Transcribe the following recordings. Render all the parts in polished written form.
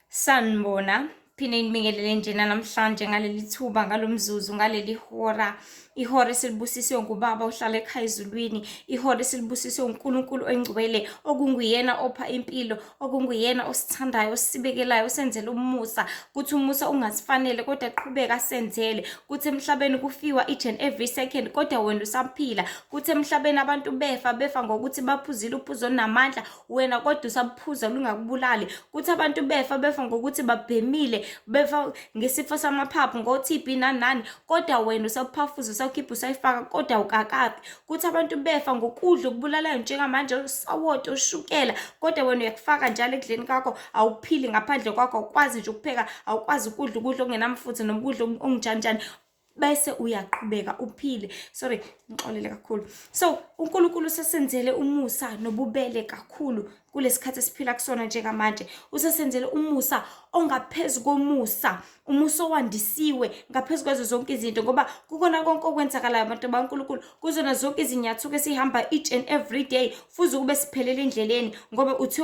Sanibona, phinde ngibingelele njena namhlanje ngaleli thuba, ngalo mzuzu, ngaleli hora. Ihora esilibusiswe ngubaba ohlala ekhaya ezulwini, ihora esilibusiswe uNkulunkulu oyingcwele, okunguyena opha impilo, okunguyena osithandayo, osibekelayo, osenzela umusa, kuthi umusa ungasifanele kodwa qhubeka asenzele. Kuthi emhlabeni kufiwa each and every second kodwa wena usaphila. Kuthi emhlabeni abantu befa, befa ngokuthi baphuzile uphuzo olunamandla, wena kodwa usaphuza lungakubulali. Kuthi abantu befa, befa ngokuthi babhemile, befa ngesifo samaphaphu, ngo-TB nani nani, kodwa wena usaphafuza, usakhipha, usayifaka kodwa awukakafi. Kuthi abantu befa ngokudla okubulalayo njengamanje, usawoti, ushukela, kodwa wena uyakufaka njalo ekudleni kwakho, awuphili ngaphandle kwakho, awukwazi nje ukupheka, awukwazi ukudla ukudla okungenamfutho noma ukudla okunjani njani, bese uyaqhubeka uphile. Sorry, ngixolele kakhulu. So uNkulunkulu usesenzele umusa nobubele kakhulu kulesikhathi esiphila kusona njengamanje. Usesenzele umusa ongaphezu komusa, umusa owandisiwe ngaphezu kwazo zonke izinto, ngoba kukona konke okwenzakalayo, abantu baNkulunkulu, kuzona zonke izinyathuko esihamba each and every day, fuze ukube siphelele endleleni, ngoba uthe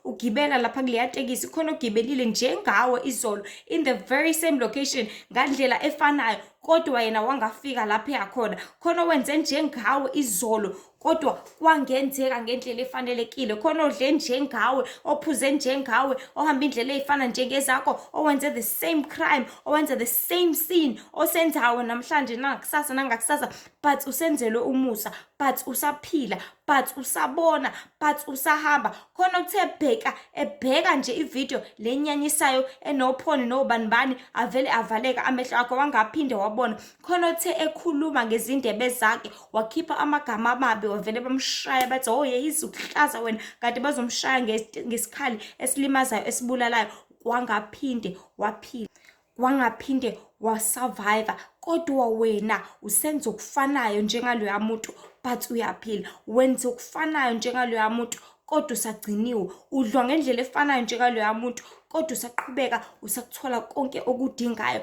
ugibela lapha kuleya tekisi, khona ogibelile njengawe izolo in the very same location, ngandlela efanayo, kodwa yena wangafika lapho eyakhona. Khona wenze njengawe izolo, kodwa kwangenzeka ngendlela efanelekile. Khona odle njengawe, ophuze njengawe, ohamba indlela ey'fana njengezakho, owenze the same crime, owenze the same sin osenzayo namhlanje, nangakusasa, nangakusasa, but usenzelwe umusa, but usaphila, but usabona, but usahamba. Khona okuthe bheka, ebheka nje ividiyo lenyanyisayo enophoni nobani bani, avele avaleka amehlo akho, wangaphinde wabona. Khona othe ekhuluma ngezindebe zakhe, wakhipha amagama amabi, wavele bamshaya, bathi, "Oh, yeyizi ukuhlaza wena," kanti bazomshaya ngesikhali esilimazayo, esibulalayo, wangaphinde waphila, wangaphinde wasurvive. Kodwa wena usenza okufanayo njengaloya muntu, but uyaphila. Wenza okufanayo njengaloya muntu, kodwa usagciniwe. Udlwa ngendlela efanayo njengaloya muntu, kodwa usaqhubeka, usakuthola konke okudingayo.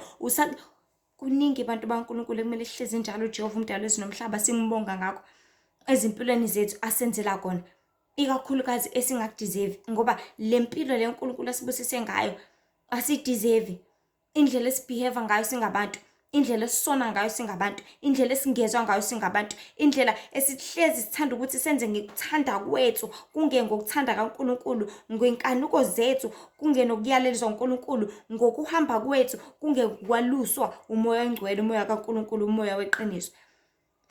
Kuningi, bantu baNkulunkulu, ekumele sihlezi njalo uJehova umdali wezulu nomhlaba simbonga ngakho ezimpilweni zethu asenzela kona, ikakhulukazi esingakudeserve, ngoba le mpilo le uNkulunkulu asibusise ngayo asiyideserve. Indlela esibehave ngayo singabantu, indlela esisona ngayo singabantu, indlela esingezwa ngayo singabantu, indlela esihlezi sithanda ukuthi senze ngikuthanda kwethu, kungengokuthanda kaNkulunkulu, ngenkanuko zethu, kungenokuyalelizwa uNkulunkulu, ngokuhamba kwethu, kungekwaluswa umoya ongcwele, umoya kaNkulunkulu, umoya weqiniso.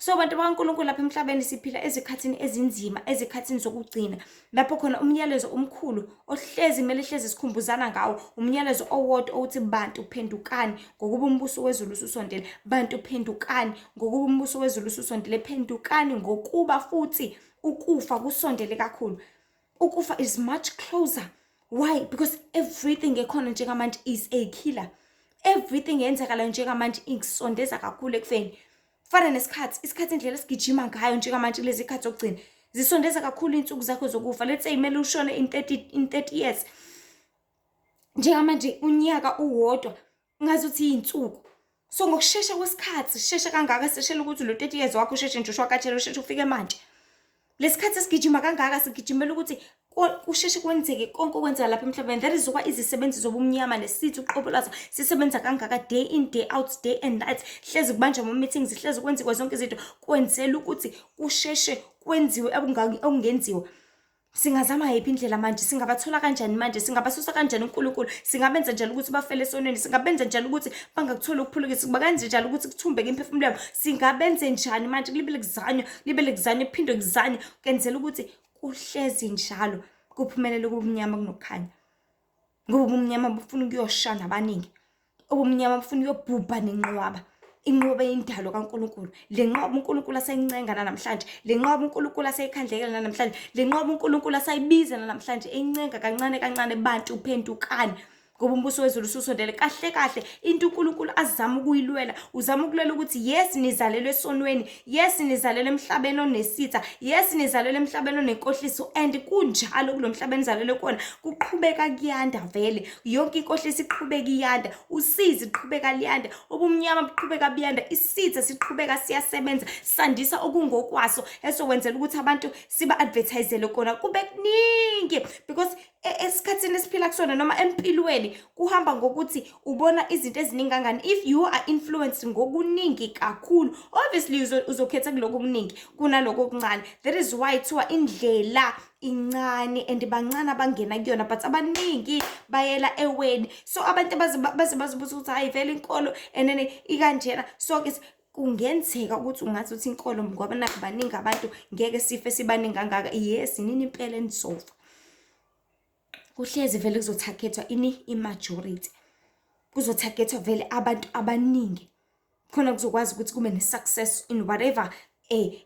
So bantu bakaNkulunkulu, lapha emhlabeni siphila ezikhathini ezinzima, ezikhathini zokugcina, lapho khona umyalezo omkhulu ohlezi kumele hlezi sikhumbuzana ngawo, umyalezo owodwa owuthi, "Bantu, phendukani, ngokuba umbuso wezulu ususondele. Bantu, phendukani, ngokuba umbuso wezulu ususondele. Phendukani, ngokuba futhi ukufa kusondele kakhulu." Ukufa is much closer. Why? Because everything ekhona njengamanje is a killer. Everything eyenzakalayo njengamanje ikusondeza kakhulu ekufeni. Fana nesikhathi, isikhathi, indlela esigijima ngayo njengamanje kulezi khathi zokugcina, zisondeza kakhulu iy'nsuku zakho zokufa. Let's say kumele ushone in 30 years. Njengamanje unyaka uwodwa ngazuthi iy'nsuku. So ngokushesha kwesikhathi, sishesha kangaka, sisheshela ukuthi lo 30 years wakho usheshe nje ushwakatshele, usheshe ufike manje. Lesikhathi esigijima kangaka, sigijimela ukuthi kusheshe kwenzeke konke okwenzeka lapha emhlabeni. That is why izisebenzi zobumnyama nesithi uqobo lwazo sisebenza kangaka day in, day out, day and night. Hlezi kubanjwa ama-meetings, hlezi kwenziwa zonke izinto, kwenzela ukuthi kusheshe kwenziwe okungenziwa. Singazama yiphi indlela manje? Singabathola kanjani manje? Singabasusa kanjani uNkulunkulu? Singabenza njani ukuthi bafele esonweni? Singabenza njani ukuthi bangakutholi ukuphulukisa? Singabenza njani ukuthi kuthumbeke imiphefumulo yabo? Singabenze njani manje? Kulibele kuzanywa, libele kuzanywa, kuphindwe kuzanywe, kenzela ukuthi kuhlezi njalo kuphumelele ubumnyama kunokukhanya, ngoba ubumnyama bufuna ukuyosha nabaningi, ubumnyama bufuna ukuyobhubha nenqwaba, inqwaba yendalo kaNkulunkulu, le nqwaba uNkulunkulu asayincenga namhlanje, le nqwaba uNkulunkulu asayikhandlekela namhlanje, le nqwaba uNkulunkulu asayibiza namhlanje, eyincenga kancane kancane, "Bantu, phendukani." Ngoba umbuso wezulu ususondele. Kahle kahle into uNkulunkulu azama ukuyilwela, uzama ukulwela ukuthi yes, nizalelwe esonweni, yes, nizalelwe emhlabeni onesitha, yes, nizalelwe emhlabeni onenkohliso, and kunjalo kulo mhlaba enizalelwe kuwona, kuqhubeka kuyanda vele. Yonke inkohliso iqhubeka iyanda, usizi luqhubeka liyanda, ubumnyama buqhubeka buyanda, isitha siqhubeka siyasebenza, sandisa okungokwaso esokwenzela ukuthi abantu siba-advertisele kona kube kuningi, because esikhathini esiphila kusona noma empilweni kuhamba ngokuthi ubona izinto eziningi kangani. If you are influenced ngokuningi kakhulu, obviously uzokhetha kuloko okuningi kunaloko okuncane. That is why kuthiwa indlela incane and bancane abangena kuyona, but abaningi bayela eweni. So abantu baze bazibuza ukuthi hayi, vele inkolo and then ikanjena. So ke kungenzeka ukuthi ungathi uthi inkolo, ngoba nakho baningi abantu, ngeke sife sibaningi kangaka. Yes, nini impela enizofa. Kuhlezi vele kuzo-targethwa ini? I-majority. Kuzo-targethwa vele abantu abaningi khona kuzokwazi ukuthi kube ne-success in whatever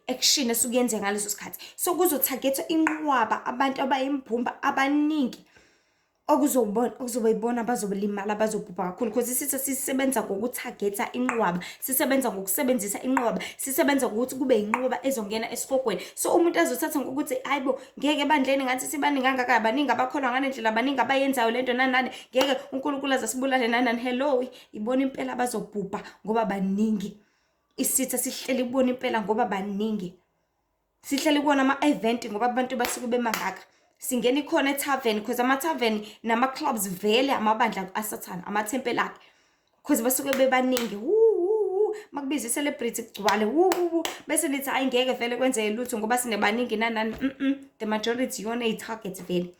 action esuke yenzeka ngaleso sikhathi. So kuzo-targethwa inqwaba, abantu abayimbumba abaningi, okuzobona okuzobe yibona abazolimala, abazobhubha kakhulu, because isitha sisebenza ngoku-targetha inqwaba, sisebenza ngokusebenzisa inqwaba, sisebenza ngokuthi kube inqwaba ezongena esihogweni. So umuntu azothatha ngokuthi hayi bo, ngeke ebandleni ngathi sibaningi kangaka, baningi abakholwa ngale ndlela, baningi abayenzayo lento, nani nani, ngeke uNkulunkulu azasibulale, nani nani. Hello, ibona impela abazobhubha ngoba baningi. Isitha sihleli kubona impela ngoba baningi. Sihleli kuwona ama-event ngoba abantu basuke bemangaka. Singena ikhona e-tavern, because ama-tavern nama-clubs vele amabandla asathana, amathempeli akhe, because basuke bebaningi. Makubiza i-celebrity kugcwale wu wu wu, bese nithi hayi, ngeke vele kwenzeke lutho ngoba sinebaningi, nani nani. The majority iyona eyi-target vele.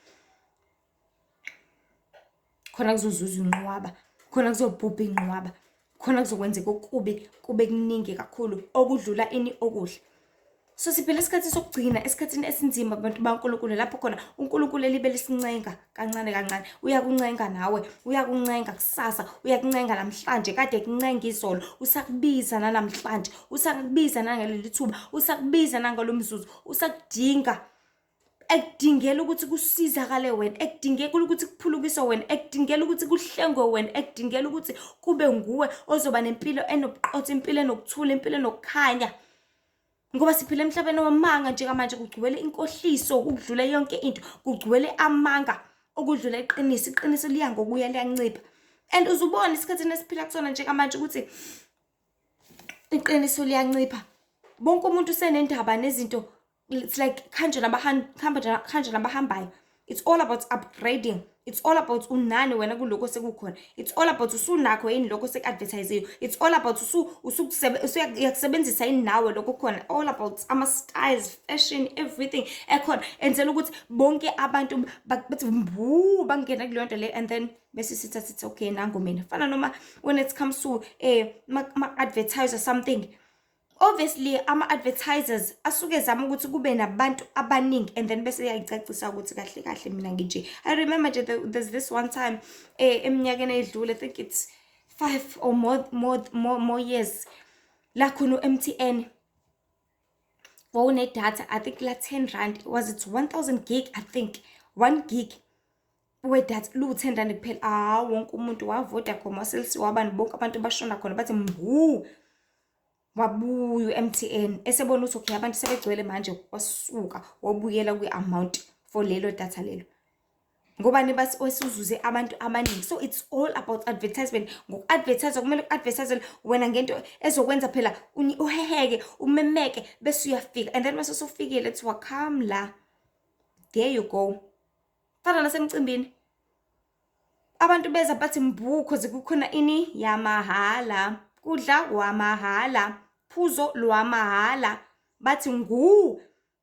Khona kuzozuza inqwaba, khona kuzobhubha inqwaba, khona kuzokwenzeka okubi kube kuningi kakhulu okudlula ini? Okuhle. So siphila isikhathi sokugcina, esikhathini esinzima, bantu baNkulunkulu, lapho khona uNkulunkulu elibe lisincenga kancane kancane. Uyakuncenga nawe, uyakuncenga kusasa, uyakuncenga namhlanje, kade kuncenga izolo, usakubiza nanamhlanje, usakubiza nangaleli thuba, usakubiza nangalo mzuzu, usakudinga, ekudingela ukuthi kusizakale wena, ekudingeka ukuthi kuphulukiswe wena, ekudingela ukuthi kuhlengwe wena, ekudingela ukuthi kube nguwe ozoba nempilo enobuqotho, impilo enokuthula, impilo enokukhanya, ngoba siphila emhlabeni wamanga njengamanje. Kugcwele inkohliso ukudlula yonke into, kugcwele amanga okudlula iqiniso. Iqiniso liya ngokuya liyancipha, and uzubona esikhathini esiphila kusona njengamanje ukuthi iqiniso liyancipha. Bonke umuntu usenendaba nezinto. It's like kanje nabahambayo. It's all about upgrading, it's all about unani wena kuloko sekukhona, it's all about usunakho yini lokho seku-advertisiwe, it's all about uyakusebenzisa yini nawe lokho khona, all about ama-styles, fashion, everything ekhona, enzela ukuthi bonke abantu bathi mbu bangena kuleyo nto le, and then bese sithi sithi okay, nangu mina. Fana noma when it comes to ma-advertise something, obviously ama-advertisers asuke ezama ukuthi kube nabantu abaningi, and then bese yayicacisa ukuthi kahle kahle mina nginje. I remember nje there's this one time eminyakeni edlule, I think it's 5 or more years, la khona u-MTN wawunedatha, I think la R10. Was it 1000 gig? I think 1 gig wedatha lu-R10 kuphela. Ah, wonke umuntu wa-Vodacom, wa-Cell C, wabani, bonke abantu bashona khona bathi mbu. Wabuya u-MTN esebona ukuthi okay, abantu sebegcwele manje, wasuka wabuyela kwi-amount for lelo data lelo, ngobani? Bathi wesuzuze abantu abaningi. So it's all about advertisement. Ngoku-advertise kumele ku-advertise wena ngento ezokwenza phela uheheke, umemeke, bese uyafika, and then mase usufikile kuthiwa come la, there you go. Fana nasemcimbini, abantu beza bathi mbu cause kukhona ini yamahhala, kudla kwamahhala, phuzo lwamahhala, bathi ngu,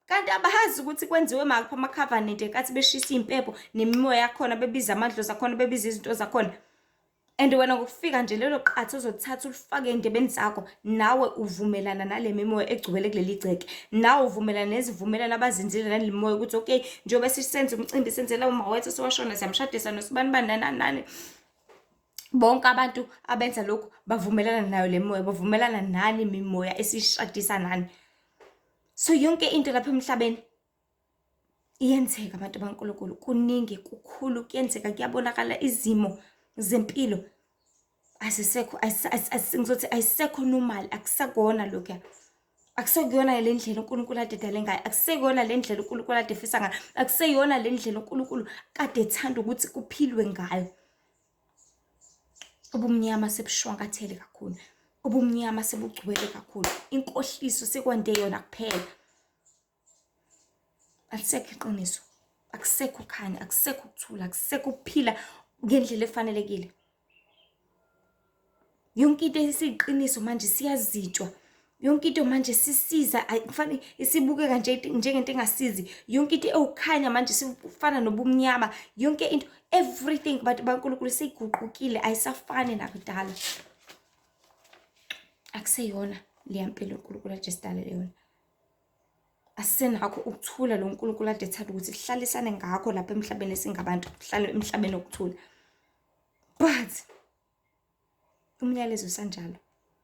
kanti abazi ukuthi kwenziwe maphi ama-covenant ngenkathi beshisa iy'mpepho nemimoya yakhona, bebiza amadlozi akhona, bebiza izinto zakhona. And wena ngokufika nje, lelo qatha ozothatha ulifake ey'ndebeni zakho, nawe uvumelana nale mimoya egcwele kuleli gceke, nawe uvumelana nezivumelwano abazenzile nale mimoya ukuthi okay, njengoba sisenza umcimbi, senzela uma wethu sewashona, siyamshadisa nosibanibani, nani nani, bonke abantu abenza lokhu bavumelana nayo le moya, bavumelana nani mimoya esishadisa nani. So yonke into lapha emhlabeni iyenzeka, abantu baNkulunkulu. Kuningi, kukhulu kuyenzeka, kuyabonakala izimo. zempilo azisekho, ngizothi ayisekho normal, akusakona lokhuya. Akusekuyona le ndlela uNkulunkulu ade edale ngayo, akusekuyona le ndlela uNkulunkulu ade efisa ngayo, akuseyona le ndlela uNkulunkulu kade ethanda ukuthi kuphilwe ngayo. Ubumnyama sebushwankathele kakhulu, ubumnyama sebugcwele kakhulu, inkohliso sekwande yona kuphela. Alisekho iqiniso, akusekho ukukhanya, akusekho ukuthula, akusekho ukuphila ngendlela efanelekile. Yonke into esiyiqiniso manje siyazitshwa, yonke into manje sisiza kufanele isibukeka nje njengento engasizi, yonke into ewukhanya manje sifana nobumnyama, yonke into, everything bantu baNkulunkulu seyiguqukile, ayisafani nakudala. Akuseyona leya mpilo uNkulunkulu aje sidalele yona. Asisenakho ukuthula lo uNkulunkulu ade ethanda ukuthi sihlalisane ngakho lapha emhlabeni esingabantu, sihlale emhlabeni wokuthula. But umyalezo usanjalo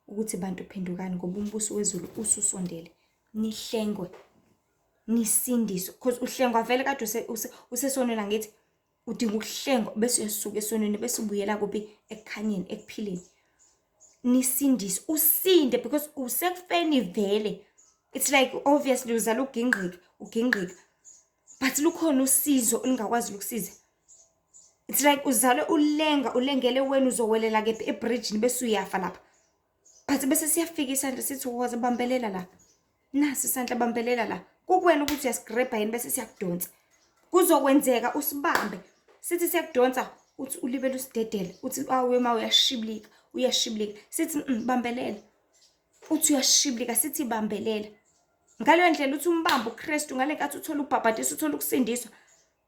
ukuthi bantu phendukani ngoba umbuso wezulu ususondele, nihlengwe, nisindiswe, because uhlengwa vele kade usesonweni angithi, udinga ukuhlengwa bese uyasuka esonweni bese ubuyela kuphi? Ekukhanyeni, ekuphileni. Nisindiswe, usinde because usekufeni vele. It's like obviously uzala ugingqika, ugingqika, but lukhona usizo olungakwazi ukukusiza. It's like uzalwe ulenga, ulengele wena uzowelela kephi ebridgini bese uyafa lapha. But bese siyafika isandla sithi woza bambelela la. Nasi isandla bambelela la. Kukuwena ukuthi uyasigrabha yini bese siyakudonsa. Kuzokwenzeka usibambe. Sithi siyakudonsa uthi ulibele usidedele. Uthi awe ma uyashibilika, uyashibilika. Sithi bambelela. Uthi uyashibilika sithi bambelela. Ngaleyo ndlela uthi umbambe uKristu ngale nkathi uthola ubhabhadiso, uthola ukusindiswa.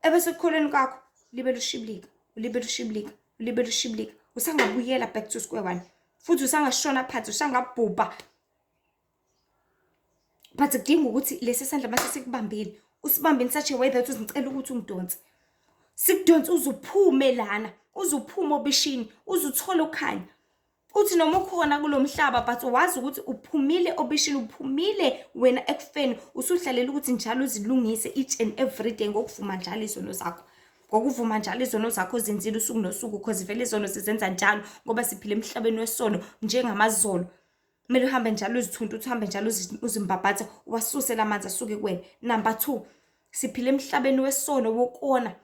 Ebese ekukholweni kwakho libele ushibilika, ulibele ushibilika, ulibele ushibilika. Usangabuyela back to square one. Futhi usangashona phansi, usangabhubha. But kudinga ukuthi lesi sandla mase sikubambile, usibambe in such a way that uzicela ukuthi ungidonse. Sikudonse uzuphume lana, uzuphume obishini, uzuthole ukukhanya. Uthi noma ukhona kulo mhlaba but wazi ukuthi uphumile obishini, uphumile wena ekufeni, usuhlalela ukuthi njalo uzilungise each and every day ngokuvuma njalo izono zakho. Ngokuvuma njalo izono zakho ozenzile usuku nosuku, because vele izono sizenza njalo ngoba siphila emhlabeni wesono njengamazolo. Kumele uhambe njalo uzithunte, uthi uhambe njalo uzimbabhathe, uwasuse lamanzi asuke kuwena. Number 2, siphila emhlabeni wesono wokona,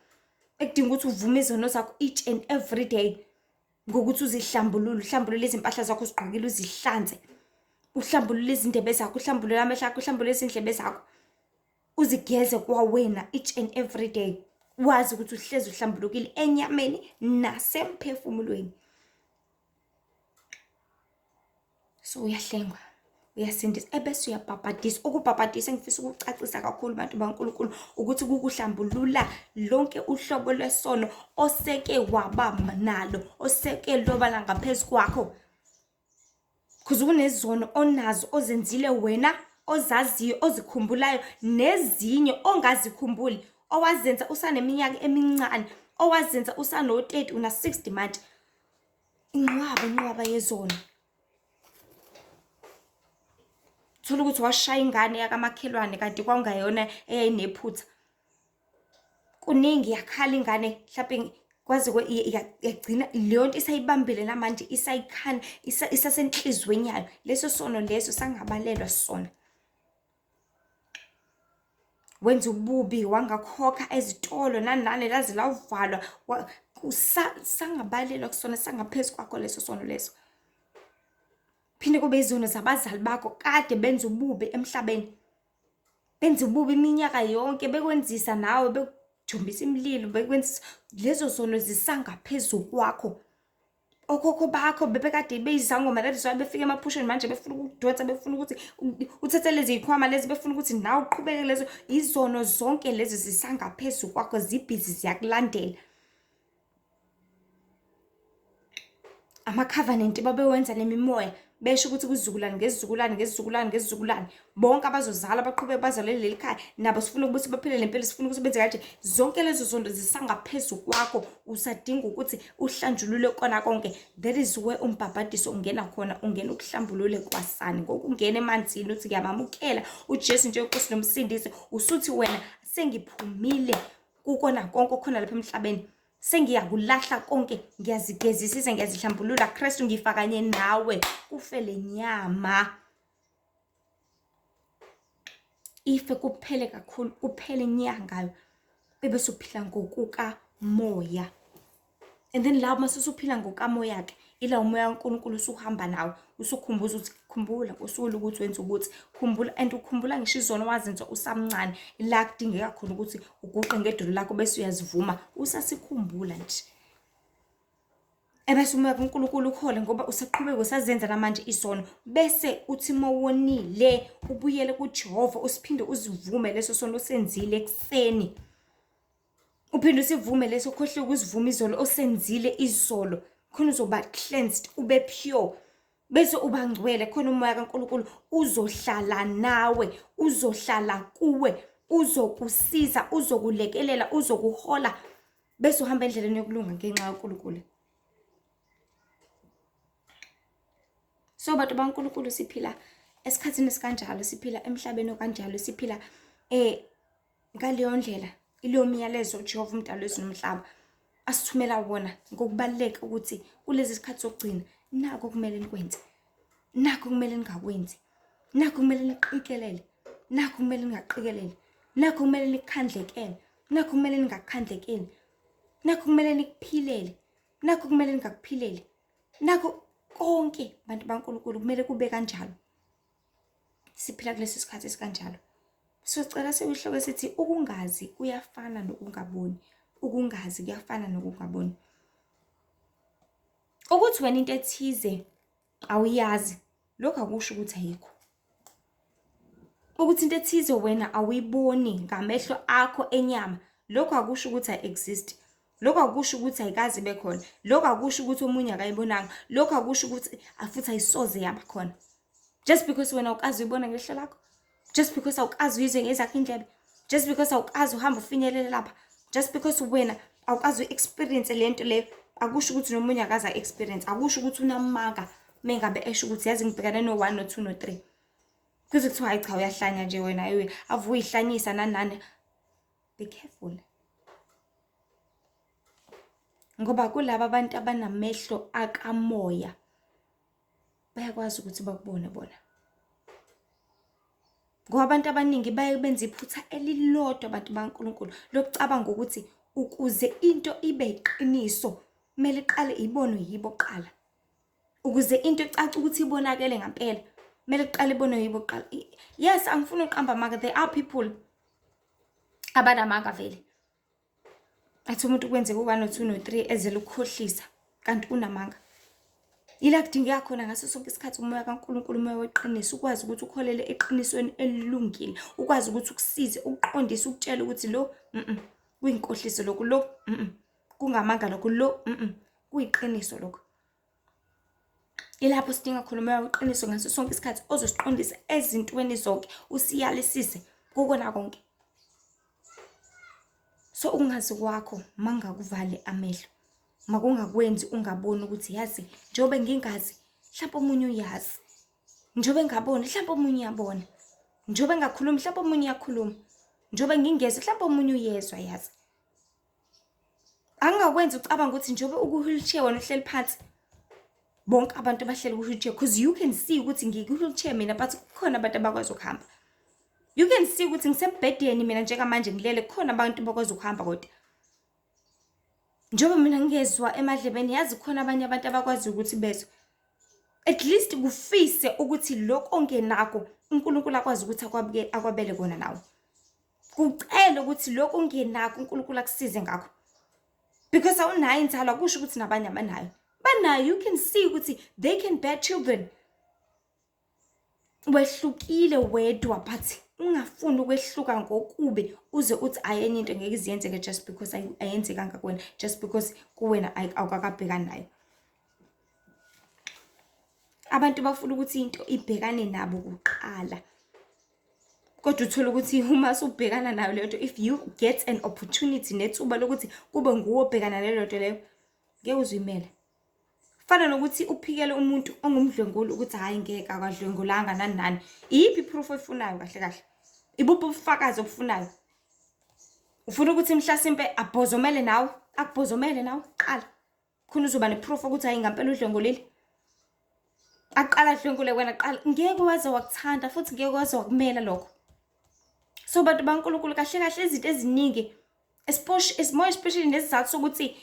ekudinga ukuthi uvume izono zakho each and every day ngokuthi uzihlambulule, uhlambulule izimpahla zakho uzigqokile, uzihlanze, uhlambulule izindebe zakho, uhlambulule amehlo akho, uhlambulule izindlebe zakho, uzigeze kwawena each and every day, wazi ukuthi uhlezi uhlambulukile enyameni nasemphefumulweni. So uyahlengwa, uyasindiswa, ebese uyabhabhadiswa. Ukubhabhadisa engifisa ukucacisa kakhulu bantu baNkulunkulu ukuthi kukuhlambulula lonke uhlobo lwesono oseke waba nalo, oseke lwaba ngaphezu kwakho. Because kunezono onazo ozenzile wena, ozaziyo, ozikhumbulayo, nezinye ongazikhumbuli, owazenza usaneminyaka emincane, owazenza usano-30, una-60 manje. Inqwaba, inqwaba yezono. Thola ukuthi washaya ingane yakamakhelwane kanti kwakungayona eyayinephutha. Kuningi yakhala ingane mhlawumbe kwaze yagcina leyo nto isayibambile namanje, isayikhana, isasenhlizweni yayo. Leso sono leso sangabalelwa sona. Wenza ububi, wangakhokha ezitolo nani nani, laze lawuvalwa, sangabalelwa kusona, sangaphezu kwakho leso sono leso. Phinde kube izono zabazali bakho kade benza ububi emhlabeni, benza ububi iminyaka yonke, bekwenzisa nawe, bekujumbisa imililo, bekwenzisa lezo zono zisangaphezu kwakho. Okhokho bakho bebekade beyizangoma, that is why befika emaphusheni manje befuna ukukudonsa, befuna ukuthi uthathe lezi zikhwama lezi, befuna ukuthi nawe uqhubeke lezo izono zonke lezi zisangaphezu kwakho, zibhizi ziyakulandela. Ama-covenant babewenza nemimoya, besho ukuthi kuzizukulwane ngezizukulwane ngezizukulwane ngezizukulwane, bonke abazozala baqhubeke bazalele leli khaya, nabo sifuna ukuthi baphile le mpilo, sifuna ukuthi benze kanje. Zonke lezo zinto zisangaphezu kwakho, usadinga ukuthi uhlanjulule kona konke. That is where umbhabhadiso ungena khona, ungena ukuhlambulule kwasani ngokungena emanzini, uthi ngiyamamukela uJesu njengoNkosi noMsindisi, usuthi wena sengiphumile kukona konke okhona lapha emhlabeni. Sengiyakulahla konke, ngiyazigezisisa, ngiyazihlambulula. Kristu ngifa kanye nawe, kufe le nyama. Ife kuphele kakhulu, kuphele nya ngayo. Bebe usuphila ngokukamoya. And then la mase usuphila ngokamoya-ke, ila umoya kaNkulunkulu usuhamba nawe, usukhumbuza ukuthi khumbula usuku ukuthi wenza ukuthi, khumbula and ukhumbula ngisho izono wazenza usamncane, ila kudingeka khona ukuthi uguqe ngedolo lakho bese uyazivuma, usasikhumbula nje. Ebese umoya kaNkulunkulu ukhole ngoba usaqhubeka usazenza namanje isono, bese uthi mawonile ubuyele kuJehova usiphinde uzivume leso sono osenzile ekuseni. Uphinde usivume leso khohle ukuzivuma izolo osenzile izolo khona uzoba cleansed ube pure bese uba ngcwele khona umoya kaNkulunkulu uzohlala nawe uzohlala kuwe uzokusiza uzokulekelela uzokuhola bese uhamba endleleni yokulunga ngenxa kaNkulunkulu. So bantu baNkulunkulu siphila esikhathini esikanjalo, siphila emhlabeni okanjalo, siphila ngaleyo ndlela ileyo myalezo uJehova umdali wezulu nomhlaba asithumela wona ngokubaluleka ukuthi kulezi zikhathi zokugcina nakho kumele nikwenze, nakho kumele ningakwenzi, nakho kumele niqikelele, nakho kumele ningaqikelele, nakho kumele nikukhandlekele, nakho kumele ningakukhandlekeli, nakho kumele nikuphilele, nakho kumele ningakuphileli, nakho konke bantu baNkulunkulu kumele kube kanjalo. Siphila kulesi sikhathi esikanjalo. Sicela sikuhloko sithi ukungazi kuyafana nokungaboni. Ukungazi kuyafana nokungaboni. Ukuthi wena into ethize awuyazi, lokho akusho ukuthi ayikho. Ukuthi into ethize wena awuyiboni ngamehlo akho enyama, lokho akusho ukuthi ayi-exist. Lokho akusho ukuthi ayikaze ibe khona. Lokho akusho ukuthi omunye akayibonanga. Lokho akusho ukuthi futhi ayisoze yaba khona. Just because wena awukaze uyibone ngehlo lakho, just because awukaze uyizwe ngezakho indlebe, just because awukaze uhambe ufinyelele lapha, just because wena awukaze uyi-experience le nto leyo, akusho ukuthi nomunye akaze a-experience, akusho ukuthi unamanga mengabe esho ukuthi yazi ngibhekane no-one, no-two, no-three. Kuze kuthiwa hayi cha uyahlanya nje wena, ave uyihlanyisa nani nani. Be careful. Ngoba kulaba abantu abanamehlo akamoya bayakwazi ukuthi bakubone bona. Ngoba abantu abaningi baye benza iphutha elilodwa abantu baNkulunkulu lokucabanga ukuthi ukuze into ibe iqiniso kumele iqale ibonwe yibo kuqala. Ukuze into icace ukuthi ibonakele ngampela kumele kuqale ibonwe yibo kuqala. Yes, angifuni ukuqamba amanga, there are people abanamanga vele. Athi umuntu kwenzeka u-one no-two no-three ezele ukukhohlisa kanti unamanga. Ila kudingeka khona ngaso sonke isikhathi umoya kaNkulunkulu, umoya weqiniso, ukwazi ukuthi ukholele eqinisweni elilungile, ukwazi ukuthi ukusize, ukuqondise, ukutshele ukuthi lo kuyinkohliso lokhu, lo kungamanga lokhu, lo kuyiqiniso lokhu. Ilapho sidinga khona umoya weqiniso ngaso sonke isikhathi ozosiqondisa ezintweni zonke, usiyalisise kukona konke. So ukungazi kwakho mangakuvali amehlo, makungakwenzi ungaboni ukuthi yazi njengoba ngingazi mhlawumbe omunye uyazi, njengoba engaboni mhlawumbe omunye uyabona, njengoba engakhulumi mhlawumbe omunye uyakhuluma, njengoba ngingezwa mhlawumbe omunye uyezwa yazi. Angingakwenzi ucabanga ukuthi njengoba uku-wheelchair wena uhleli phansi, bonke abantu abahleli ku-wheelchair, because you can see ukuthi ngiku-wheelchair mina but kukhona abantu abakwazi ukuhamba. You can see ukuthi ngisembhedeni mina njengamanje ngilele, kukhona abantu abakwazi ukuhamba kodwa. Njengoba mina ngingezwa emadlebeni, yazi kukhona abanye abantu abakwazi ukuthi bezwe. At least kufise ukuthi lokhu ongenakho uNkulunkulu akwazi ukuthi akwabele kona nawe. Kucele ukuthi lokhu ongenakho uNkulunkulu akusize ngakho. Because awunayo inzalo akusho ukuthi nabanye abanayo. Banayo, you can see ukuthi they can bear children. Wehlukile wedwa but ungafuni ukwehluka ngokubi uze uthi ayi enye into ngeke iziyenzeke just because ayenzekanga kuwena, just because kuwena awukakabhekani nayo. Abantu bafuna ukuthi into ibhekane nabo kuqala. Kodwa uthole ukuthi uma usubhekana nayo leyo nto, if you get an opportunity nethuba lokuthi kube nguwe obhekana naleyo nto leyo, ngeke uzuyimele. Kufana nokuthi uphikele umuntu ongumdlwenguli ukuthi hhayi ngeke akadlwengulanga nani nani. Iyiphi i-proof oyifunayo kahle kahle? Ibuphi ubufakazi obufunayo? Ufuna ukuthi mhlasimpe abhozomele nawe? Akubhozomele nawe qala. Khona uzoba neproof ukuthi hayi ngampela udlwengulile. Aqala adlwengule wena qala. Ngeke waze wakuthanda futhi ngeke waze wakumela lokho. So bantu baNkulunkulu kahle kahle izinto eziningi more especially nesizathu sokuthi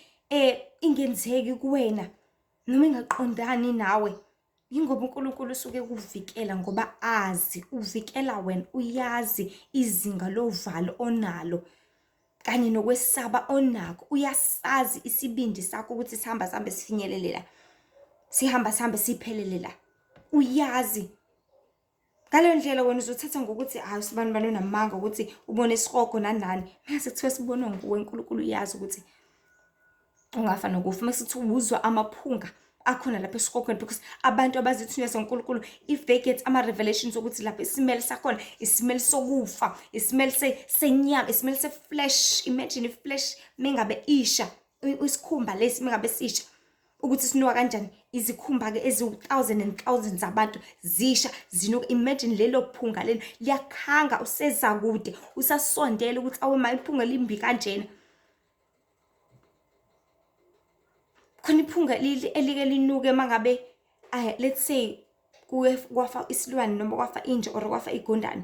ingenzeki kuwena noma ingaqondani nawe. Yingoba uNkulunkulu usuke ekuvikela ngoba azi, uvikela wena, uyazi izinga lovalo onalo kanye nokwesaba onakho. Uyasazi isibindi sakho ukuthi sihamba sihambe sifinyelele la, sihamba sihambe siphelele la. Uyazi. Ngaleyo ndlela wena uzothatha ngokuthi hayi usibani bani unamanga ukuthi ubone isihogo nani nani. Mase kuthiwa sibonwa nguwe, uNkulunkulu uyazi ukuthi ungafa nokufa. Mase kuthiwa uzwa amaphunga akhona lapha esihogweni, because abantu abazithunywa zoNkulunkulu, if they get ama-revelations ukuthi lapha isimele sakhona isimele sokufa, isimele senyama, isimele se-flesh. Imagine i-flesh mengabe isha, isikhumba lesi mengabe sisha, ukuthi sinuka kanjani. Izikhumba-ke eziwu-thousand and thousands zabantu zisha zinuka. Imagine lelo phunga lelo liyakhanga, useza kude, usasondela ukuthi awe ma iphunga limbi kanjena. Khona iphunga elike linuke mangabe let's say kuye kwafa isilwane noma kwafa inja or kwafa igundane,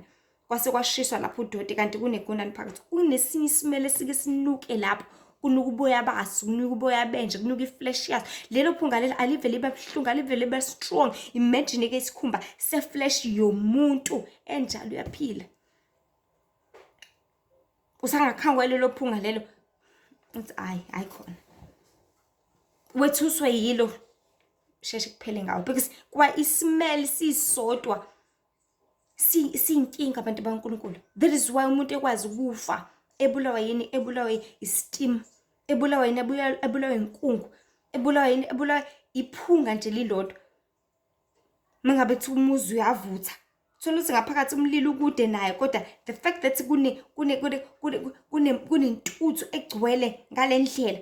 kwase kwashiswa lapho udoti kanti kunegundane phakathi. Kunesinye isimele esike sinuke lapho, kunuka uboya baso, kunuka uboya benja, kunuka i-flesh yaso. Lelo phunga lelo alivele libe buhlungu, alivele libe strong. Imagine-ke isikhumba se-flesh yomuntu enjalo uyaphila. Usangakhangwa lelo phunga lelo, uthi hayi, hayi khona. Wethuswe yilo, sheshe kuphele ngawo, because kwa i-smell sisodwa siyinkinga abantu baNkulunkulu. That is why umuntu ekwazi ukufa ebulawa yini, ebulawa i-steam, ebulawa yini, ebulawa inkungu, ebulawa yini, ebulawa iphunga nje lilodwa. Mangabe kuthiwa umuzi uyavutha, thola ukuthi ngaphakathi umlilo ukude naye, kodwa the fact that kunentuthu egcwele ngale ndlela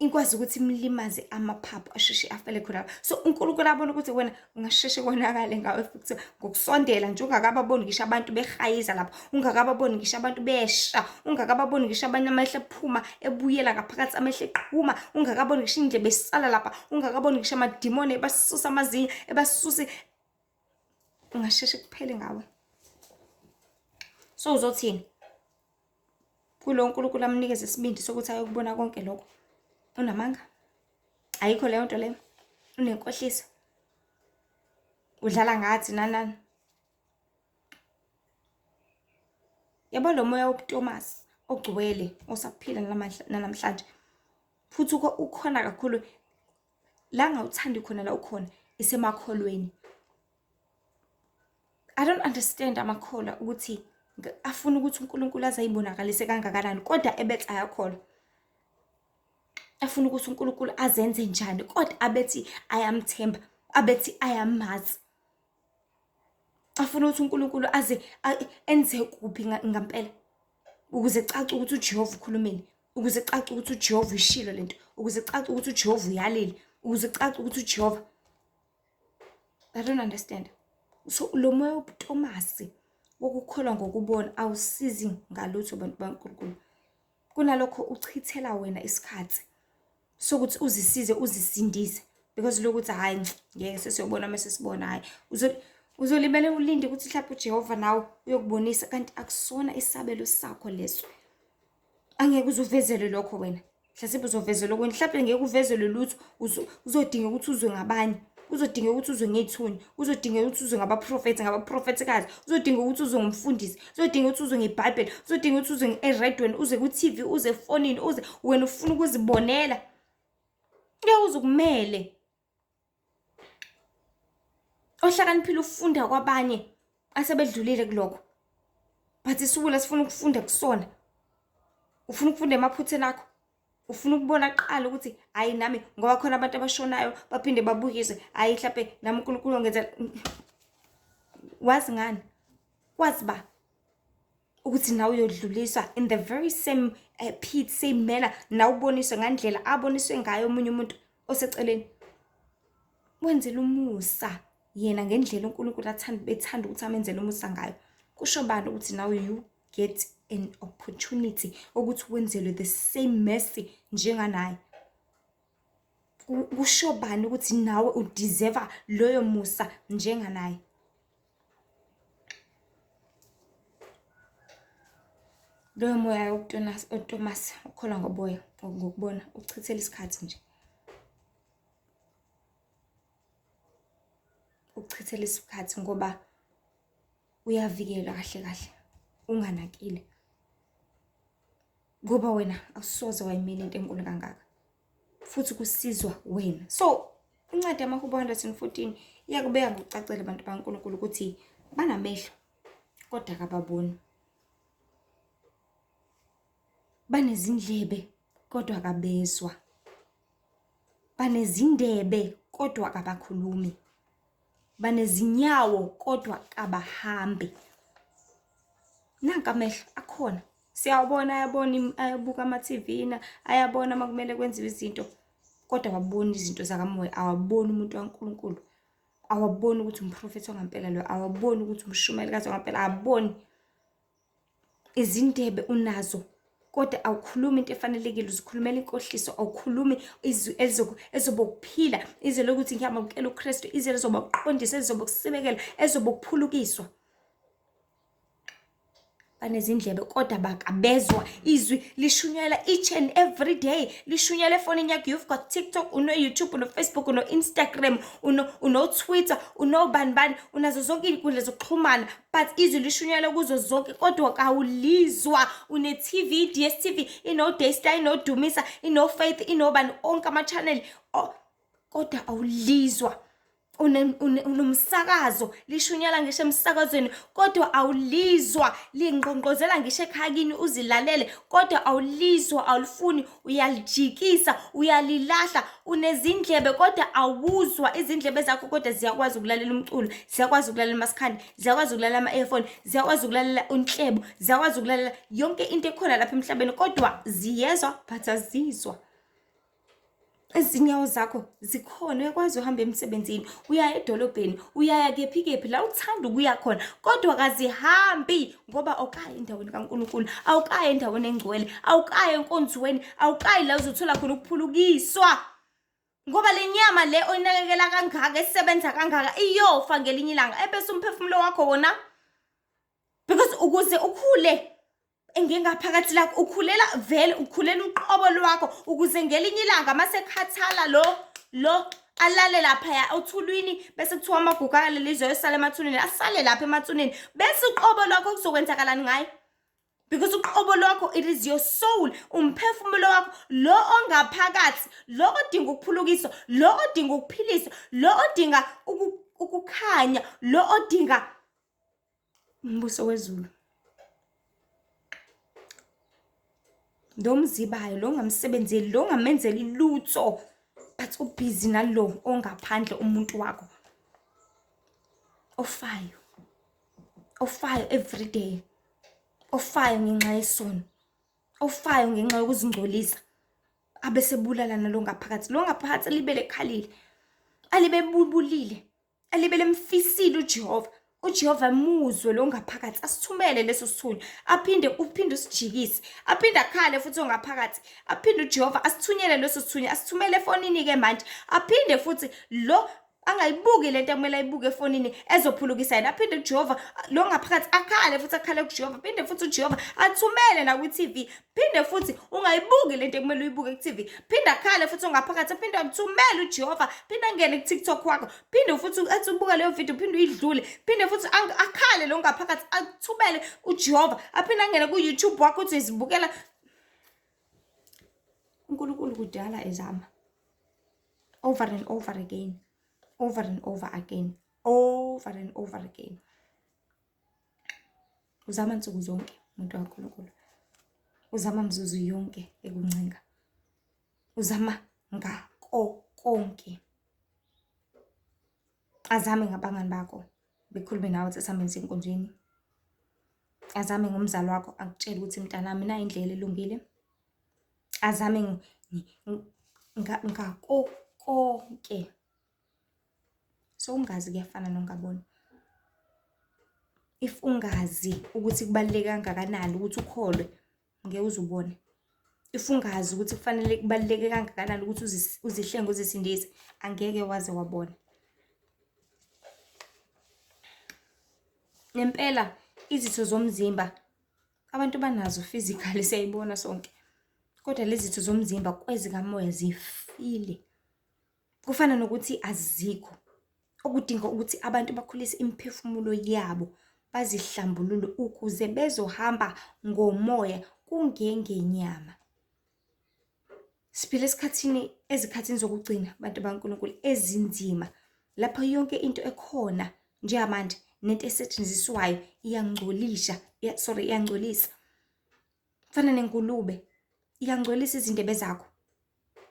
inkwazi ukuthi imlimaze amaphaphu, asheshe afele khona. So uNkulunkulu abona ukuthi wena ungasheshe konakale ngawe futhi ngokusondela nje, ungakababoni ngisho abantu behayiza lapho, ungakababoni ngisho abantu besha, ungakababoni ngisho abanye amehlo ephuma ebuyela ngaphakathi, amehlo eqhuma, ungakaboni ngisho indlebe esala lapha, ungakaboni ngisho amadimoni ebasusa amazinyo ebasuse, ungasheshe kuphele ngawe. So uzothini kulo uNkulunkulu amnikeze isibindi sokuthi ayokubona konke lokho? Unamanga, ayikho leyo nto leyo, unenkohliso, udlala ngathi nanani. Yabo lo moya wobuTomasi ogcwele osaphila namhlanje, futhi ukhona kakhulu la ngawuthandi khona, la ukhona isemakholweni. I don't understand amakholwa ukuthi afuna ukuthi uNkulunkulu aze ayibonakalise kangakanani, kodwa ebethi ayakholwa. Afuna ukuthi uNkulunkulu azenze njani, kodwa abethi ayamthemba, abethi ayamazi. Afuna ukuthi uNkulunkulu aze enze kuphi ngampela, ukuze kucace ukuthi uJehova ukhulumile, ukuze kucace ukuthi uJehova uyishilo lento, ukuze kucace ukuthi uJehova uyalile, ukuze kucace ukuthi uJehova. I don't understand. So lo moya wobuTomasi wokukholwa ngokubona awusizi ngalutho bantu baNkulunkulu. Kunalokho uchithela wena isikhathi sokuthi uzisize, uzisindise, because lokuthi hhayi ngeke sesiyobona mase sibona, hhayi uzolimele ulinde ukuthi mhlawumbe uJehova nawe uyokubonisa, kanti akusona isabelo sakho leso. Angeke uzuvezelwe lokho wena, mhlasimbe uzovezelwa okunye, mhlawumbe ngeke uvezelwe lutho, uzodinga ukuthi uzwe ngabanye, uzodinga ukuthi uzwe ngey'thunywa, uzodinga ukuthi uzwe ngabaprofethi, ngabaprofethikazi, uzodinga ukuthi uzwe ngumfundisi, uzodinga ukuthi uzwe ngeBhayibheli, uzodinga ukuthi uzwe eredweni, uzwe ku-T V, uzwe efonini, uze wena ufuna ukuzibonela. Ngeke uze ukumele. Ohlakaniphile ufunda kwabanye asebedlulile kulokho, but isiwula sifuna ukufunda kusona. Ufuna ukufunda emaphutheni akho, ufuna ukubona kuqala ukuthi hayi nami, ngoba khona abantu abashonayo baphinde babukiswe, hayi mhlampe nami uNkulunkulu ongenza. Wazi ngani? Wazi ba ukuthi nawe uyodluliswa in the very same pit, same manner, nawe uboniswe ngandlela aboniswe ngayo omunye umuntu oseceleni. Wenzela umusa yena ngendlela uNkulunkulu athanda, bethanda ukuthi amenzele umusa ngayo. Kusho bani ukuthi nawe you get an opportunity ukuthi wenzelwe the same mercy njenganaye? Kusho bani ukuthi nawe udeserve loyo musa njenganaye? Loyo moya wokutomasa ukholwa ngoboya ngokubona uchithela isikhathi nje. Uchithela isikhathi ngoba uyavikelwa kahle kahle unganakile. Ngoba wena awusoze wayimela into enkulu kangaka. Futhi kusizwa wena. So incwadi yamaHubo 114 iyakubeka ngokucacile abantu bakaNkulunkulu ukuthi banamehlo kodwa kababoni. Banezindlebe kodwa kabezwa. Banezindebe kodwa kabakhulumi. Banezinyawo kodwa kabahambi. Nanka amehlo akhona. Siyawabona ayabona ayabuka ama-TV na ayabona uma kumele kwenziwe izinto kodwa awaboni izinto zakamoya, awaboni umuntu kaNkulunkulu. Awaboni ukuthi umprofethi wangampela lo, awaboni ukuthi umshumayelikazi wangampela, awaboni. Izindebe unazo kodwa awukhulumi into efanelekile, uzikhulumela inkohliso, awukhulumi izwi elizoba ukuphila, izwi lokuthi ngiyamukela uKristu, izwi elizoba ukuqondisa, elizoba ukusibekela, elizoba ukuphulukiswa. Banezindlebe kodwa bakabezwa izwi lishunyayela each and every day, lishunyayela efonini yakho. You've got TikTok, uno-YouTube, uno-Facebook, uno-Instagram, uno-Twitter, unobani bani, unazo zonke iy'nkundla zokuxhumana, but izwi lishunyayela kuzo zonke kodwa kawulizwa. Une-TV, DStv, ino-Daystar, ino-Dumisa, ino-Faith, inobani, onke ama-channel, kodwa awulizwa. Unomsakazo, lishunyela ngisho emsakazweni kodwa awulizwa, lingqongqozela ngisho ekhaya kini uzilalele kodwa awulizwa, awulifuni, uyalijikisa, uyalilahla. Unezindlebe kodwa awuzwa, izindlebe zakho kodwa ziyakwazi ukulalela umculo, ziyakwazi ukulalela umaskandi, ziyakwazi ukulalela ama-earphone, ziyakwazi ukulalela unhlebo, ziyakwazi ukulalela yonke into ekhona lapha emhlabeni, kodwa ziyezwa but azizwa. Izinyawo zakho zikhona, uyakwazi uhamba emsebenzini, uyaya edolobheni, uyaya kephi kephi la uthanda ukuya khona, kodwa kazihambi ngoba awukayi endaweni kaNkulunkulu, awukayi endaweni engcwele, awukayi enkonzweni, awukayi la uzothola khona ukuphulukiswa. Ngoba le nyama le oyinakekela kangaka, esebenza kangaka, iyofa ngelinye ilanga, ebese umphefumulo wakho wona, because ukuze ukhule engengaphakathi lakho ukhulela vele, ukhulela uqobo lwakho, ukuze ngelinye ilanga masekhathala lo lo alale laphaya othulwini, bese kuthiwa amagugu akaleli zwe ayosala emathuneni, asale lapha emathuneni, bese uqobo lwakho kuzokwenzakalani ngaye? Because uqobo lwakho, it is your soul, umphefumulo wakho lo ongaphakathi, lo odinga ukuphulukiswa, lo odinga ukuphiliswa, lo odinga ukukhanya, lo odinga umbuso wezulu. Lo mzibayo, lo ongamsebenzeli, lo ongamenzeli lutho, but ubhizi nalo ongaphandle, umuntu wakho ofayo, ofayo every day, ofayo ngenxa yesono, ofayo ngenxa yokuzingcolisa, abesebulala nalo ngaphakathi, lo ngaphakathi libe lekhalile, alibe bubulile, alibe lemfisile uJehova. uJehova muzwe lo ngaphakathi, asithumele leso sithunywa, aphinde uphinde usijikise, aphinde akhale futhi ongaphakathi, aphinde uJehova asithunyele leso sithunywa, asithumele efonini-ke manje, aphinde futhi lo angayibuki lento ekumele ayibuke efonini ezophulukisa yena, aphinde uJehova lo ngaphakathi akhale futhi, akhale kuJehova, aphinde futhi uJehova athumele nakwi-TV, phinde futhi ungayibuki lento ekumele uyibuke ku-TV, phinde akhale futhi ongaphakathi, aphinde athumele uJehova, phinde angene ku-TikTok wakho, phinde futhi athi ubuka leyo video, phinde uyidlule, phinde futhi akhale lo ngaphakathi, athumele uJehova, aphinde angene ku-YouTube wakho uthi izibukela. uNkulunkulu kudala ezama over and over again, over and over again, over and over again. Uzama nsuku zonke umuntu kaNkulunkulu, uzama mzuzu yonke ekuncenga, uzama ngako konke. Azame ngabangani bakho bekhulume nawe ukuthi asihambe enkonzweni, azame ngomzali wakho akutshele ukuthi mntanami nayi indlela elungile, azame ngako konke. So ungazi kuyafana nongaboni. If ungazi ukuthi kubaluleke kangakanani ukuthi ukholwe, ngeke uze ubone. If ungazi ukuthi kufanele kubaluleke kangakanani ukuthi uzihlenge uzisindise, angeke waze wabona. Ngempela izitho zomzimba abantu banazo physically siyayibona sonke. Kodwa lezi zitho zomzimba kwezikamoya zifile. Kufana nokuthi azikho. Okudinga ukuthi abantu bakhulise imiphefumulo yabo bazihlambulule ukuze bezohamba ngomoya kungengenyama. Siphila esikhathini ezikhathini zokugcina bantu baNkulunkulu ezinzima lapho yonke into ekhona njengamanje nento esetshenziswayo iyangcolisha sorry iyangcolisa. Kufana nengulube iyangcolisa izindebe zakho.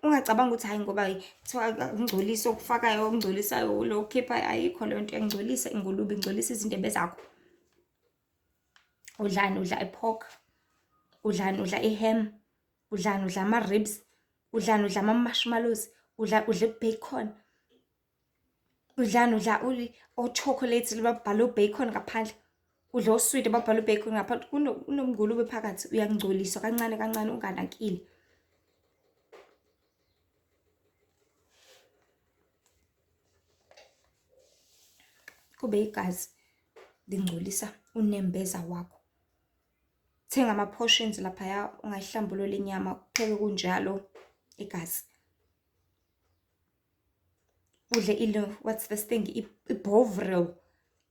Ungacabanga ukuthi hhayi ngoba kuthiwa ngcolisa okufakayo okungcolisayo lo okhiphayo ayikho leyo nto iyangcolisa ingulube ingcolisa izindebe zakho. Udlani udla i-pork, udlani udla i-ham, udlani udla ama-ribs, udlani udla ama-marshmallows, udla udla i-bacon. Udlani udla o-chocolate babhale o-bacon ngaphandle, udla oswidi babhale u-bacon ngaphandle. Kunomngulube phakathi uyangcoliswa kancane kancane unganakile. Kube igazi lingcolisa unembeza wakho. Thenga ama-portions laphaya ungayihlambulula inyama kupheke kunjalo igazi. Udle ilo what's this thing i-bovril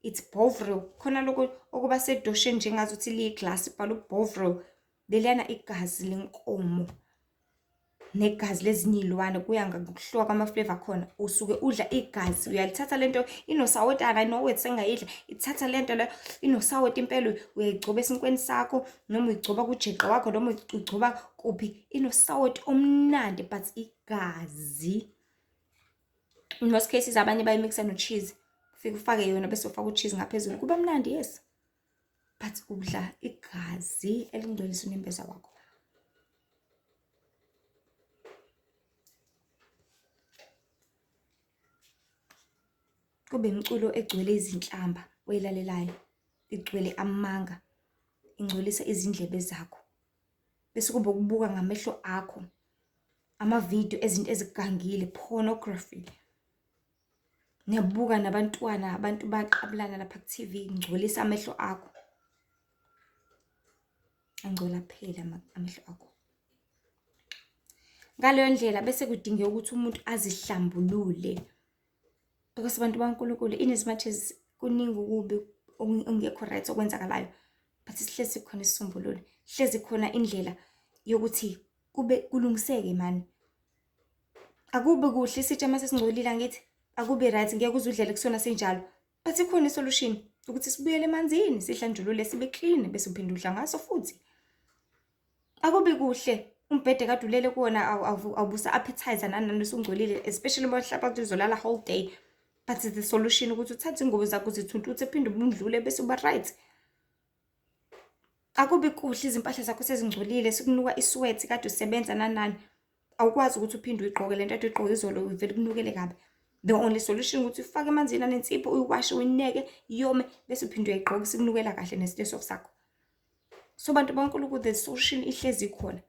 it's bovril khona lokho okuba sedosheni njengazuthi liyiglasi ibhalwe bovril leliyana igazi lenkomo negazi lezinye iy'lwane kuya ngokuhluka kwama-flavour akhona usuke udla igazi uyalithatha lento inosawotana I know it sengayidla ithatha lento le inosawoti impela uyayigcoba esinkweni sakho noma uyigcoba kujeqe wakho noma uyigcoba kuphi inosawoti omnandi but igazi. In most cases abanye bayimixa no-cheese, ufike ufake yona bese ufaka u-cheese ngaphezulu kuba mnandi yes. But udla igazi elingcwelisa unembeza wakho. Kube imiculo egcwele izinhlamba oyilalelayo, igcwele amanga, ingcolisa izindlebe zakho. Bese kuba ukubuka ngamehlo akho amavidiyo ezinto ezigangile, pornography. Niyabuka nabantwana, abantu baqabulana lapha ku-T_V, ngcolisa amehlo akho. Angcola aphele amehlo akho. Ngaleyo ndlela bese kudingeka ukuthi umuntu azihlambulule. Because abantu baNkulunkulu in as much as kuningi okubi okungekho right okwenzakalayo, but sihlezi khona isisombululo, hlezi khona indlela yokuthi kube kulungiseke mani. Akubi kuhle isitsha uma sesingcolile angithi akubi right ngeke uze udlele kusona sinjalo. But ikhona isolution ukuthi sibuyele emanzini sihlanjulule sibe clean bese uphinde udla ngaso futhi. Akubi kuhle umbhede kade ulele kuwona awubusa appetizer nani nani usungcolile especially uma mhlawumbe kade uzolala whole day. But the solution ukuthi uthathe ingubo zakho uzithuntuthe uphinde ubundlule bese uba right. Akubi kuhle izimpahla zakho sezingcolile sekunuka isweat kade usebenza nani nani. Awukwazi ukuthi uphinde uyigqoke lento kade uyigqoke izolo ivele ikunukele kabi. The only solution ukuthi ufake emanzini anensipho uyiwashe uyineke yome bese uphinde uyayigqoka isikunukela kahle nesitesofu sakho. So bantu baNkulunkulu the solution ihlezi ikhona.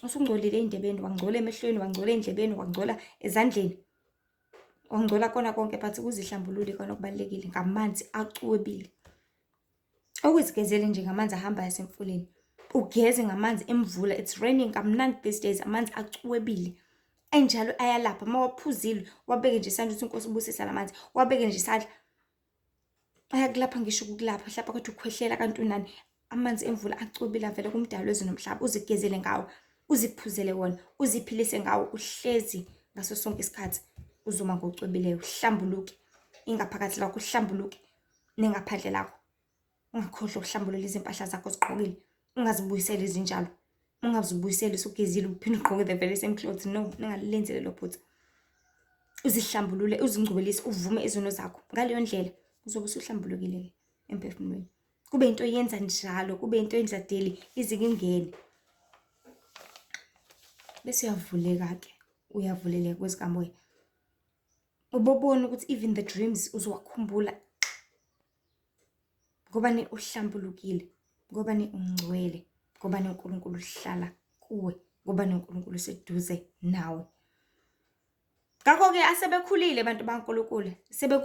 Usungcolile ey'ndebeni, wangcola emehlweni, wangcola ey'ndlebeni, wangcola ezandleni. Wangcola kona konke but ukuzihlambulula ikona okubalulekile ngamanzi acwebile. Ukuzigezele nje ngamanzi ahambayo asemfuleni. Ugeze ngamanzi emvula, it's raining kamnandi these days, amanzi acwebile. Enjalo ayalapha, uma waphuzile, wabeke nje isandla uthi inkosi ubusisa la manzi, wabeke nje isandla. Ayakulapha ngisho ukukulapha, mhlawumbe kodwa ukhwehlela kanti unani. Amanzi emvula acwebile avela kumdali wezulu nomhlaba, uzigezele ngawo, uziphuzele wona, uziphilise ngawo, uhlezi ngaso sonke isikhathi uzoma ngocwebileyo, uhlambuluke ingaphakathi lakho, uhlambuluke nengaphandle lakho. Ungakhohlwa ukuhlambulula izimpahla zakho ozigqokile, ungazibuyiseli zinjalo. Ungazibuyiseli usugezile uphinde ugqoke the very same clothes. No, ningalenzi lelo phutha. Uzihlambulule, uzingcwelise, uvume izono zakho. Ngaleyo ndlela uzobe usuhlambulukile-ke emphefumulweni. Kube into oyenza njalo, kube into oyenza daily, ize ingene. Bese uyavuleka-ke, uyavuleleka kwezikamoya. Ubobona ukuthi even the dreams uzowakhumbula. Ngobani uhlambulukile, ngobani ungcwele, ngobani uNkulunkulu uhlala kuwe, ngobani uNkulunkulu useduze nawe. Ngakho-ke asebekhulile abantu baNkulunkulu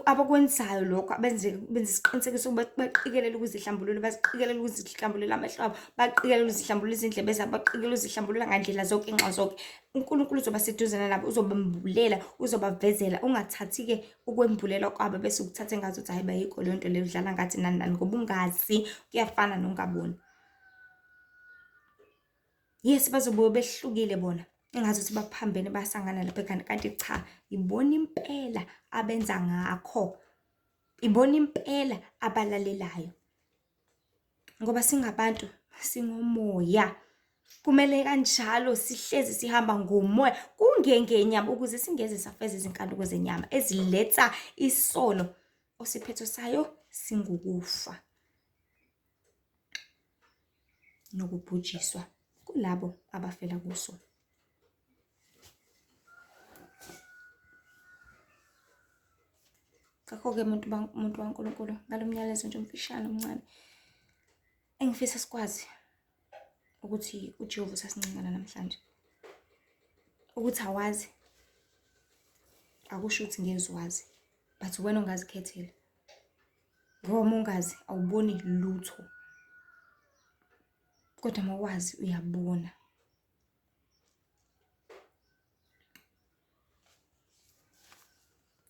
abakwenzayo lokho, abenze benza isiqinisekiso ukuba baqikelela ukuzihlambulula, baziqikelela ukuzihlambulula amehlo abo, baqikelela ukuzihlambulula izindlebe zabo, baqikelela ukuzihlambulula ngandlela zonke inxa zonke. UNkulunkulu uzoba seduzane nabo, uzobambulela, uzobavezela. Ungathathi-ke ukwembulelwa kwabo bese ukuthatha engathi uthi hhayi bayikho leyo nto leyo, udlala ngathi nani nani, ngoba ungazi kuyafana nokungaboni. Yes, bazobuye behlukile bona, engazuthi baphambene basangana lapha ekhanda, kanti cha, ibona impela abenza ngakho, ibona impela abalalelayo. Ngoba singabantu, singomoya, kumele kanjalo sihlezi sihamba ngomoya, kungengenyama, ukuze singeze safeza izinkanuko zenyama eziletha isono, osiphetho sayo singukufa nokubhujiswa kulabo abafela kuso. Ngakho-ke muntu muntu kaNkulunkulu, ngalo myalezo nje omfishane omncane, engifisa sikwazi ukuthi uJehova usasincengela namhlanje. Ukuthi awazi akusho ukuthi ngeke uwazi, but wena ongazikhethela. Ngoba uma ungazi awuboni lutho, kodwa uma wazi uyabona.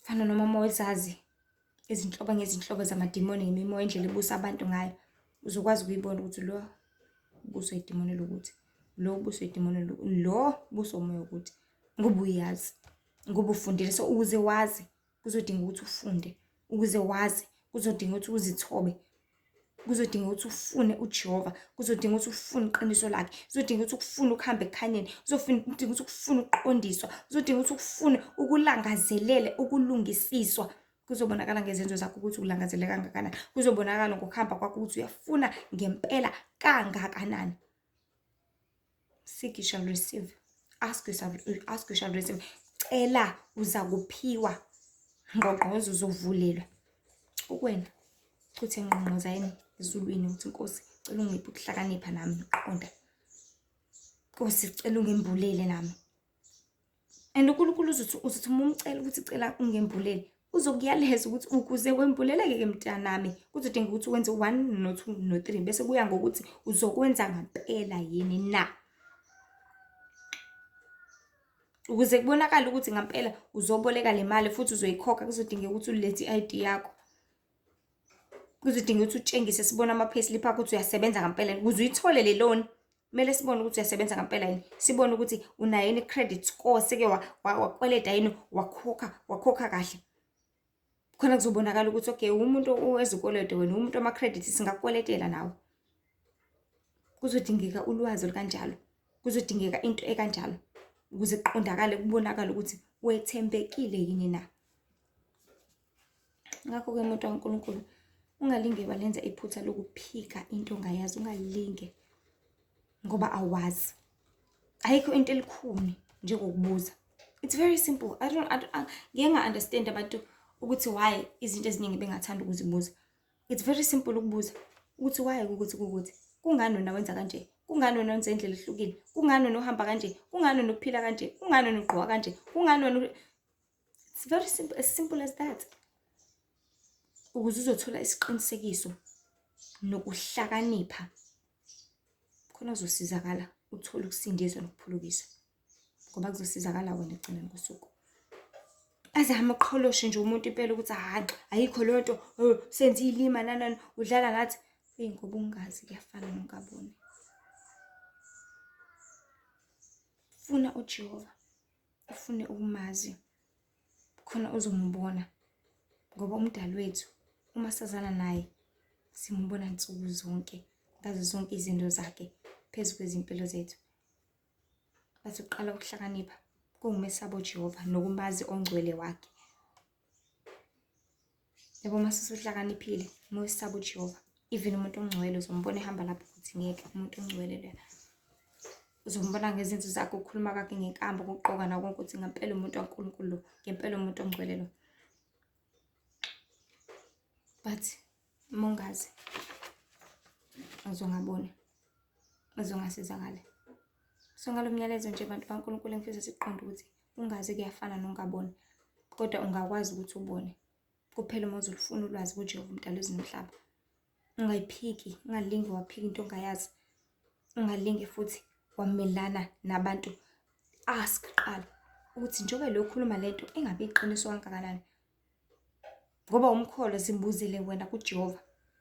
Fana noma uma uzazi izinhlobo ngezinhlobo zamadimoni ngemimoya indlela ebusa abantu ngayo, uzokwazi ukuyibona ukuthi lo ubuswa idimoni lokuthi, lo ubuswa idimoni lo ubuswa umoya wokuthi, ngoba uyazi, ngoba ufundile. So ukuze wazi kuzodinga ukuthi ufunde, ukuze wazi kuzodinga ukuthi uzithobe, kuzodinga ukuthi ufune uJehova, kuzodinga ukuthi ufune iqiniso lakhe, kuzodinga ukuthi ukufune ukuhamba ekukhanyeni, kuzodinga ukuthi ukufune ukuqondiswa, kuzodinga ukuthi ukufune ukulangazelele ukulungisiswa. Kuzobonakala ngezenzo zakho ukuthi ulangazelele kangakanani, kuzobonakala ngokuhamba kwakho ukuthi uyafuna ngempela kangakanani. Seek you shall receive, ask you shall, ask you shall receive. Cela uzakuphiwa, ngqongqoza uzovulelwa. Kukwena ukuthi ngqongqoza yini ezulwini ukuthi Nkosi cela ungiphe ukuhlakanipha nami nokuqonda. Nkosi cela ungembulele nami. And uNkulunkulu uzothi uzothi uma umcela ukuthi cela ungembulele, uzokuyaleza ukuthi ukuze wembuleleke-ke mntanami kuzodinga ukuthi wenze 1 no 2 no 3, bese kuya ngokuthi uzokwenza ngampela yini na. Ukuze kubonakale ukuthi ngampela uzoboleka le mali futhi uzoyikhokha, kuzodingeka ukuthi ulethe i-ID yakho. Kuzodinga ukuthi utshengise sibone ama-payslip akho ukuthi uyasebenza ngampela ukuze uyithole le loan. Kumele sibone ukuthi uyasebenza ngampela yini, sibone ukuthi unayo yini i-credit score, seke wakweleta yini, wakhokha, wakhokha kahle. Khona kuzobonakala ukuthi okay, umuntu wezikweleto wena, umuntu wama-credit, singakukweletela nawe. Kuzodingeka ulwazi olukanjalo, kuzodingeka into ekanjalo ukuze kuqondakale, kubonakale ukuthi wethembekile yini na. Ngakho-ke muntu kaNkulunkulu, ungalinge walenza iphutha lokuphika into ongayazi, ungalinge ngoba awazi. Ayikho into elikhuni njengokubuza. It's very simple. I don't, I don't, ngeke nga-understand abantu ukuthi why izinto eziningi bengathanda ukuzibuza. It's very simple ukubuza ukuthi why ukuthi kukuthi kungani wena wenza kanje, kungani wena wenza indlela ehlukile, kungani wena uhamba kanje, kungani wena uphila kanje, kungani wena ugqoka kanje, kungani wena. It's very simple, as simple as that. Ukuze uzothola isiqinisekiso nokuhlakanipha, khona uzosizakala uthole ukusindiswa nokuphulukiswa, ngoba kuzosizakala wena ekugcineni kosuku. Azame uqholoshe nje umuntu impela ukuthi hayi ayikho leyo nto, oh, senze ilima nanani, udlala ngathi. Eyi, ngoba ungazi kuyafana nokungaboni. Funa uJehova, ufune ukumazi, khona uzombona, ngoba umdali wethu uma sazana naye simbona nsuku zonke ngazo zonke izinto zakhe phezu kwezimpilo zethu. Bathi uqala ukuhlakanipha kungumesaba uJehova nokumazi ongcwele wakhe. Yabo uma usuhlakaniphile, uma usaba uJehova, even umuntu ongcwele uzombona ehamba lapho ukuthi ngeke umuntu ongcwele lena. Uzombona ngezenzo zakhe, ukukhuluma kwakhe ngenkambo, ukuqoka nakonke ukuthi ngempela umuntu kaNkulunkulu lo, ngempela umuntu ongcwele lo. But Uma ungazi uzongaboni, uzongasizakali. So ngalo myalezo nje bantu baNkulunkulu engifisa siqonde ukuthi ungazi kuyafana nongaboni, kodwa ungakwazi ukuthi ubone kuphela uma uzolufuna ulwazi kuJehova uMdali wezulu nomhlaba. Ungayiphiki, ungalingi waphika into ongayazi, ungalingi futhi wamelana nabantu. Ask kuqala ukuthi njengoba lo khuluma lento engabe iqiniso kangakanani, ngoba umkholo zimbuzele wena kuJehova,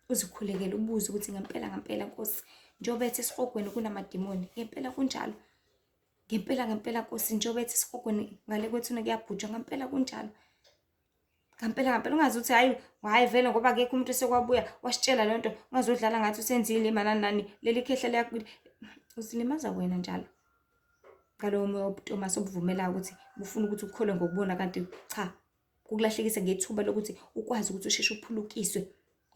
uzikhulekele ubuze ukuthi ngempela ngempela Nkosi, njengoba ethi esihogweni kunamadimoni, ngempela kunjalo? Ngempela ngempela Nkosi, njengoba ethi esihogweni ngale kwethuna kuyabhujwa, ngempela kunjalo? Ngampela ngampela ungazi ukuthi hayi hayi vele ngoba akekho umuntu osekwabuya wasitshela le nto, ungazodlala ngathi usenzile imali nani nani, leli khehla liya uzilimaza wena njalo ngalowo moya wobutomasi obuvumelayo ukuthi bufuna ukuthi ukukholwe ngokubona, kanti cha, kukulahlekisa ngethuba lokuthi ukwazi ukuthi usheshe uphulukiswe,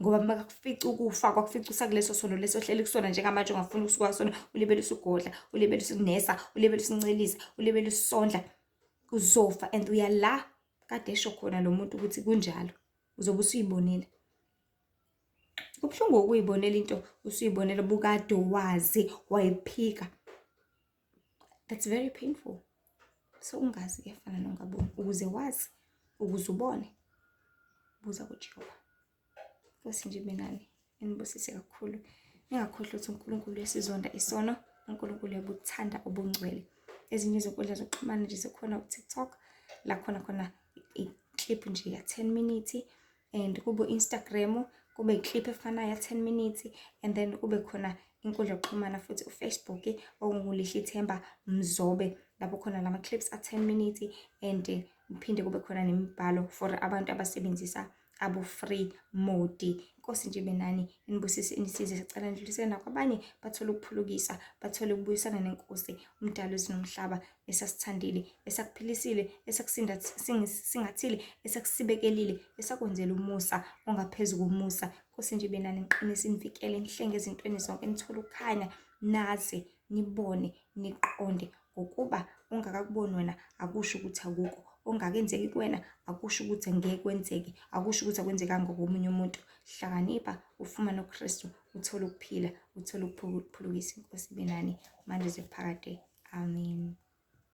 ngoba uma kufica ukufa kwakufica usakuleso sono leso ohleli kusona njengamanje, ungafuni ukusuka kusona, ulibele usugodla, ulibele usunesa, ulibele usuncelisa, ulibele usondla, uzofa. And uyala kade esho khona lo muntu ukuthi kunjalo, uzobe usuyibonile. Kubuhlungu ukuyibonela into usuyibonela bukade wazi wayiphika. That's very painful. So ungazi kuyafana nongaboni. Ukuze wazi, ukuze ubone, buza kuJehova. Nkosi nje ibe nani, inibusise kakhulu. Ningakhohlwa ukuthi uNkulunkulu uyasizonda isono, uNkulunkulu uyabuthanda ubungcwele. Ezinye izinkundla zokuxhumana nje zikhona ku-TikTok, la khona khona i-clip nje ya 10 minutes, and kube Instagram kube i-clip efanayo ya 10 minutes, and then kube khona inkundla yokuxhumana futhi uFacebook okunguLihle Themba Mzobe, lapho khona lama clips a 10 minutes, and kuphinde kube khona nemibhalo for abantu abasebenzisa abo free mode. Inkosi nje benani, inibusise, inisize. Sicela nidlulisele nakwabanye bathole ukuphulukisa, bathole ukubuyisana nenkosi umdali wezulu nomhlaba, esasithandile, esakuphilisile, esakusingathile, esakusibekelile, esakwenzela umusa ongaphezu komusa. Nkosi nje benani, niqinise, nivikele, nihlenge ezintweni zonke, nithole ukukhanya, naze nibone, niqonde, ngokuba ongakakuboni wena akusho ukuthi akukho, ongakenzeki kuwena akusho ukuthi ngeke kwenzeke, akusho ukuthi akwenzekanga komunye umuntu. Hlakanipha, ufumane uKristu, uthole ukuphila, uthole ukuphulukisa. Inkosi ibe nani manje kuze kuphakade. Amen.